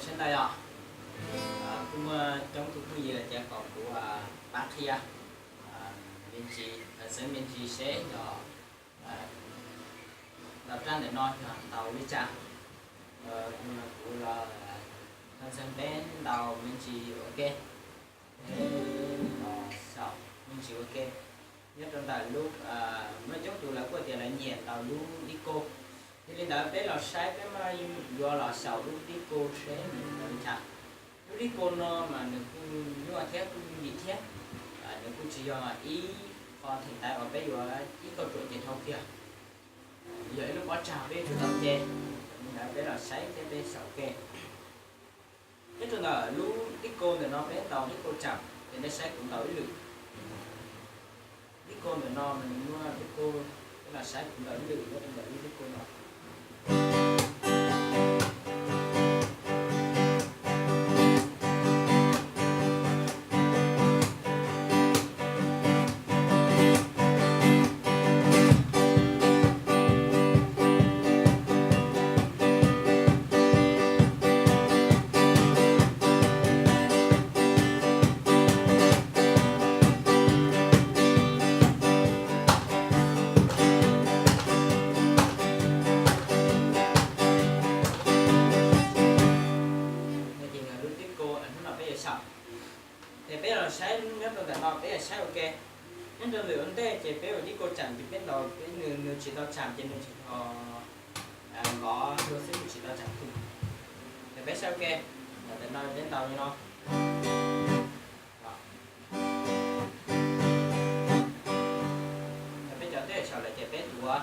Sawv daws yog, kuj muaj coob tus phooj ywg los ces kom kuv pab qhia me ntsis, xeev me ntsis seb yog ntaus rab ntawm no yog ntaus li cas. Kuv los ntxeev peb ntaus me ntsis ua ke, peb los xyaum me ntsis ua ke. Nyob rau ntawm lub, muaj coob tus lawv kuj tias lawv nyiam ntaus lub disco. Yog li ntawd peb los saib, peb mam yuav los xyaum lub disco seb nws ntaus li cas. Lub disco no mas nws kuj nyuaj thiab kuj yooj yim thiab, nws kuj tsis yog ib qho theem ntaiv uas peb yuav ib kauj ruam ces dhau kiag, yog ib lub pob tsag peb yuav tsum tau nce. Yog li ntawd peb los saib thiab peb xyaum ua ke. Nyob rau ntawm lub disco ntawm no peb ntaus disco tsam, ces nej saib kuv ntaus ib lwm. Disco ntawm no mas nws muaj disco, peb los saib kuv ntaus ib lwm nyob rau ntawm lub disco no. Ces yog lub disco hnub no peb yuav xyaum. Ces peb los saib nyob rau ntawm no peb yuav saib ua ke. Nyob rau ntawm ua ntej ces peb ua disco tsam ces peb ntaus peb nws, nws tsis tau tsam ces nws tsis tau nkov dua xwb, nws tsis tau tsam tus. Ces peb saib ua ke, ntawm no peb ntaus li no. Peb cov teb chaws lawm ces peb tuav,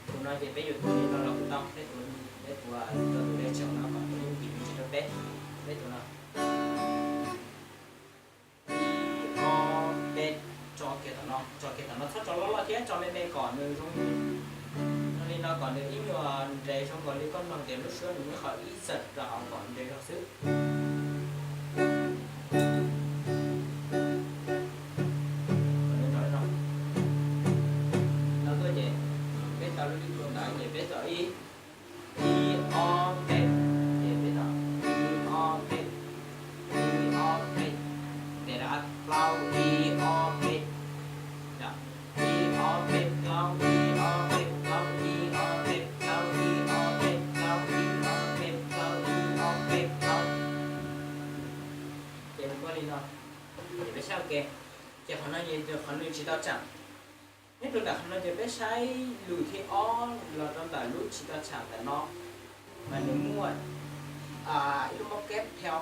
tus no ces peb yuav tuav li no los kuj tau, peb tuav, peb tuav rau tus dej tsaum no kom nws yooj yim me ntsis rau peb. Peb tuav no, ib ob peb, tso kiag tom no, tso kiag tom no, txhob tso loj loj thiab, tso me me kom nws zoo, zoo li no kom nws ib nyuag nres zoo nkaus li koj mloog tias lub suab nws muaj qhov ib txawm rau hauv kom nres zog xwb. Los tuaj ces peb tau lub disco ntawd ces peb tau ib, ib ob peb, ces peb tau ib ob peb, ib ob peb, ces rov plaub ib ob peb, ib ob peb plaub, ib ob peb plaub, ib ob peb plaub, ib ob peb plaub, ib ob peb plaub, ib ob peb plaub. Ces nws muaj li no, ces peb saib ua ke. Ces qhov no, qhov nws tsis tau tsam. Nyob rau ntawm qhov no ces peb saib lwm thib ob los rau ntawm lub tsis tau tsam ntawm no, mas nws muaj ib lub mos keb theo,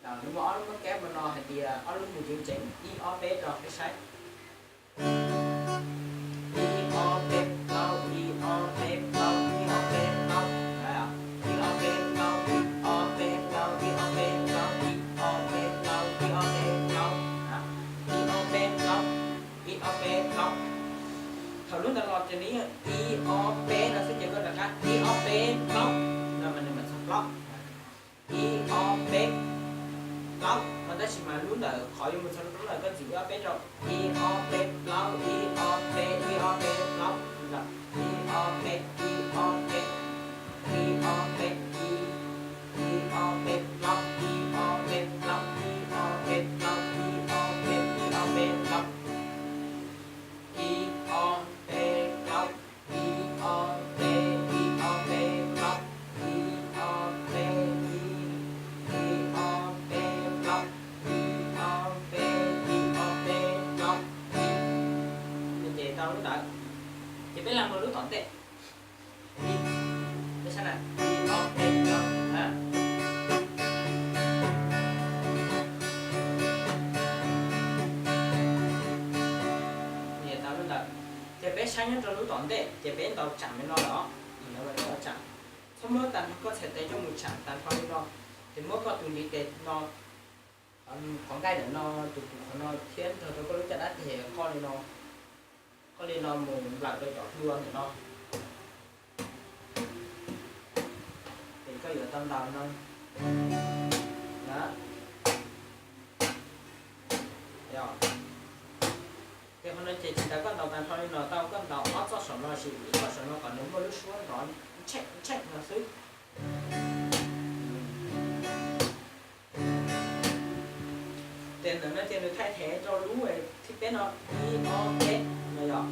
nws muaj ob lub mos keb no hais tias ob lub mus tsev tsev, ib ob peb rau peb saib. Ib ob peb plaub, ib ob peb plaub, ib ob peb plaub, ib ob peb plaub, ib ob peb plaub, ib ob peb plaub, ib ob peb plaub, ib ob peb plaub, ib ob peb plaub, ib ob peb plaub. Thaum lub ntawd los ces nws ib ob peb no xwb ces koj rov qab ib ob peb plaub no mas nws mam txog plaub. Ib ob peb plaub no, tab sis mas lub ntawm qhov yuav mus txog lub plaub ntawd koj txwm ib ob peb rau. Ib ob peb plaub, ib ob peb, ib ob peb plaub, ib ob peb, ib ob peb, ib ob peb, ib, ib ob peb plaub, ib ob peb plaub, ib ob peb plaub, ib ob peb, ib ob peb plaub. Ib ob peb plaub, ib ob peb, ib ob peb plaub, ib ob peb, ib ob peb plaub, ib ob peb, ib ob peb plaub. Ces tau lub ntawd, ces peb los mus lub tom ntej. Ib, peb saib na, ib ob peb plaub. Ces tau lub ntawd, ces peb saib nyob rau lub tom ntej ces peb ntaus tsam li no lawm os. Txhob muab tag nrho koj txhais tes coj mus tsam tag nrho li no, ces muab koj tus ntiv tes no, qhov nkaij ntawm no, tus tus qhov no thiab nrog rau koj lub caj dab tes qoj li no, qoj li no mus nplawm rau cov hlua ntawm no. Ces koj yuav tau ntaus no na. Ces qhov no ces tsis tas koj ntaus tag nrho li no tau, koj ntaus ob txoj saum no sis ib txoj saum no kom nws muaj lub suab nrov ntsheej ntsheej no xwb. Ces ntawm no ces nws thaij them rau lub thib peb no, ib ob peb no yog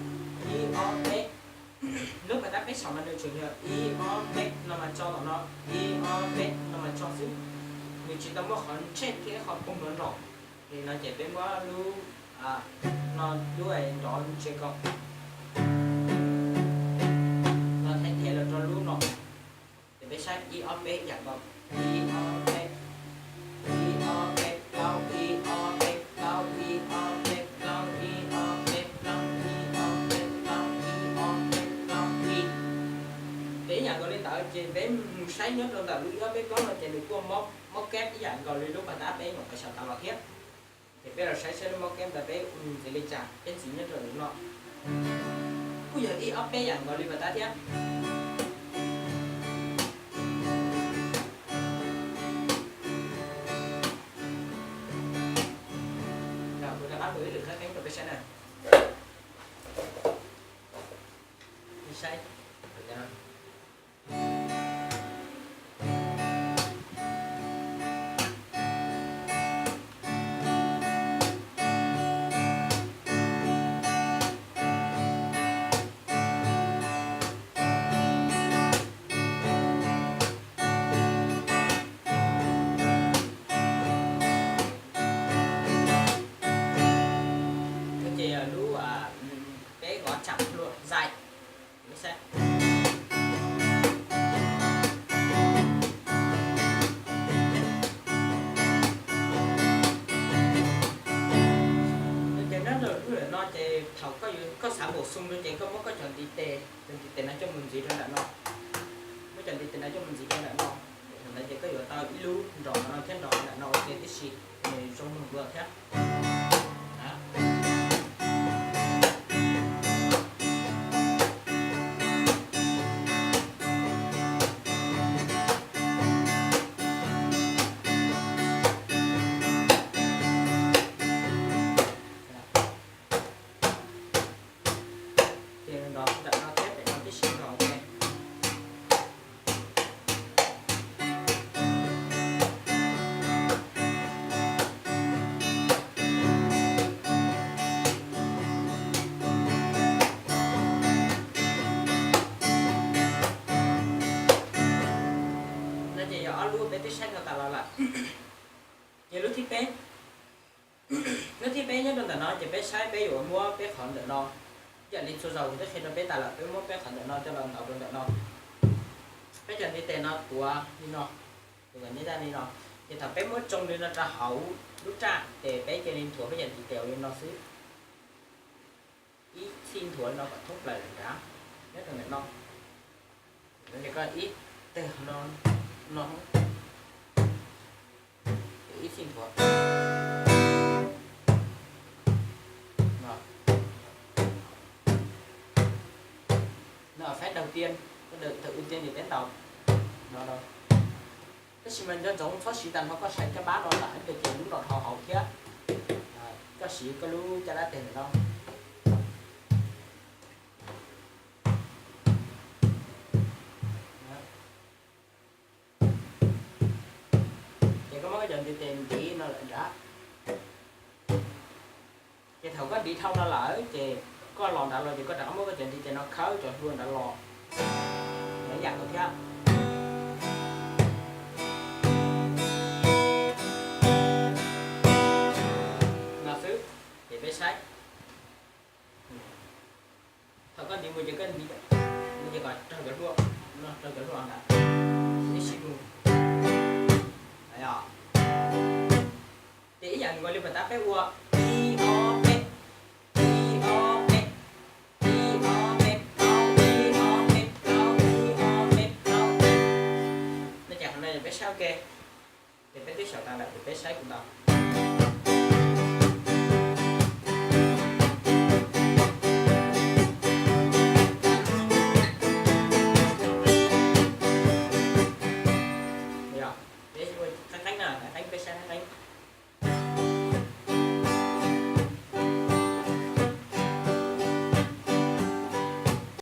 ib ob peb. Lub pas tab peb saum mas nws tseem yog ib ob peb no mas tso tom no, ib ob peb no mas tso xwb. Nws tsis tau muaj qhov ntsej thiab qhov poog nrov nrov. Li no ces peb muab lub no lub nrov ntsia kom no thaij them los rau lub no. Ces peb saib ib ob peb yam nkaus, ib ob peb, ib ob peb plaub, ib ob peb plaub, ib ob peb plaub, ib ob peb plaub, ib ob peb plaub, ib ob peb plaub, ib. Ces ib yam nkaus li ntawd ces peb mus saib nyob rau ntawm lub ib ob peb plaub no ces nws kuj mob keb ib yam nkaus li lub pas tab peb nyuam qhuav xyaum tas los thiab. Ces peb los saib saib lub mob keb ntawd peb ua ntxiv li cas, peb ntxiv nyob rau ntawm no. Kuj yog ib ob peb yam nkaus li pas tab thiab. Kuv rov qab mus ib lwm qhab qeeb rau peb saib na. Peb saib. Ces lub peb gov cham luam zais. Ces nyob rau lub no ces thaum koj xav npaum xoo no ces koj muab koj cov ntiv tes, cov ntiv tes no coj mus ntxiv rau ntawm no. Muab cov ntiv tes no coj mus ntxiv rau ntawm no. Thaum ntawd ces koj yuav tau ib lub nrov no thiab nrov ntawm no ua ke tib si, nws zoo mloog dua thiab. Ces nrov ntawm no thiab pem no tib si nrov ua ke. No ces yog ob lub peb twb saib tau tas los lawm. Ces lub thib peb, lub thib peb nyob rau ntawm no ces peb saib peb yuav muab peb qhov ntawm no, yam li txhua zaus kuv twb qhia rau peb tas lawm, peb muab peb qhov ntawm no coj los ntaus rau ntawm no. Peb cov ntiv tes no tuav li no, tuav nyob li no. Ces thaum peb muab tsoo li no rau hauv lub raj ces peb cia li nthuav peb cov ntiv tes li no xwb. Ib txhij nthuav li no kom thoob plaws lawm nrad, nyob rau ntawm no. Ces koj ib teg no, no, ib txhij nthuav. No phép đầu tiên, phép đầu tiên ces peb ntaus no. Tab sis mas nco ntsoov txhob siv tag nrho koj saib caj pab no lawm, ces lub no dhau hauv thiab. Koj siv koj lub caj dab tes ntawm no. Ces koj muab koj cov ntiv tes ntiv no lawm nrad. Ces thaum koj ntiv dhau no lawm ces koj los nrad los ces koj rov qab muab koj cov ntiv tes no khawb cov hlua nrad los. Ib yam nkaus thiab. No xwb, ces peb saib. Thaum koj ntiv mus ces koj ntiv, ntiv ces kom raug cov hlua, no raug cov hlua ntawd, ib sij mus. Ces ib yam nkaus li pas tab peb ua ib ob peb, ib ob peb, ib ob peb plaub, ib ob peb plaub, ib ob peb plaub. No ces qhov no ces peb saib ua ke. Ces peb twb xyaum tas lawm ces peb saib kuv ntawd.